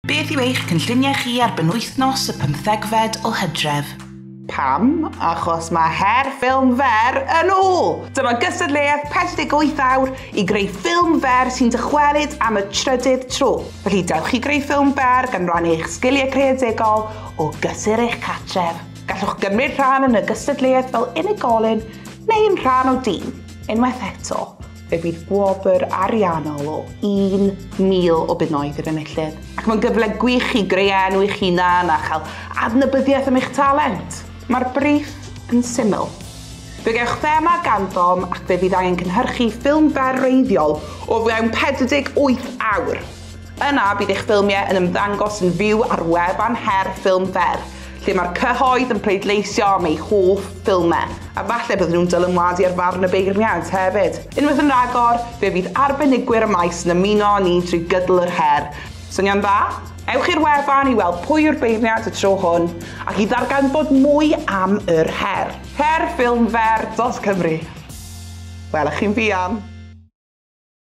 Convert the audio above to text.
Beth yw eich cynlluniau chi ar benwythnos y 15fed o Hydref? Pam? Achos mae Her Ffilm Fer yn ôl! Dyma gystadleuaeth 48 awr i greu ffilm fer sy'n dychwelyd am y trydydd tro. Felly dewch i greu ffilm fer gan rannu eich sgiliau creadigol o gysur eich cartref. Gallwch gymryd rhan yn y gystadleuaeth fel unigolyn neu yn rhan o dîm. Unwaith eto, fe fydd gwobr ariannol o 1,000 o bunnoedd i'r enillydd. Ac mae'n gyfle gwych i greu enw i'ch hunan a chael adnabyddiaeth am eich talent. Mae'r briff yn syml. Fe gewch thema ganddom ac fe fydd angen cynhyrchu ffilm fer wreiddiol o fewn 48 awr. Yna bydd eich ffilmiau yn ymddangos yn fyw ar wefan Her Ffilm Fer, lle mae'r cyhoedd yn pleidleisio am eu hoff ffilmau, a falle bydden nhw'n dylanwadu ar farn y beirniaid hefyd. Unwaith yn rhagor, fe fydd arbenigwyr y maes yn ymuno â ni trwy gydol yr her. Swnio'n dda? Ewch i'r wefan i weld pwy yw'r beirniad y tro hwn, ac i ddarganfod mwy am yr her. Herffilmfer.cymru. Welwch chi'n fuan!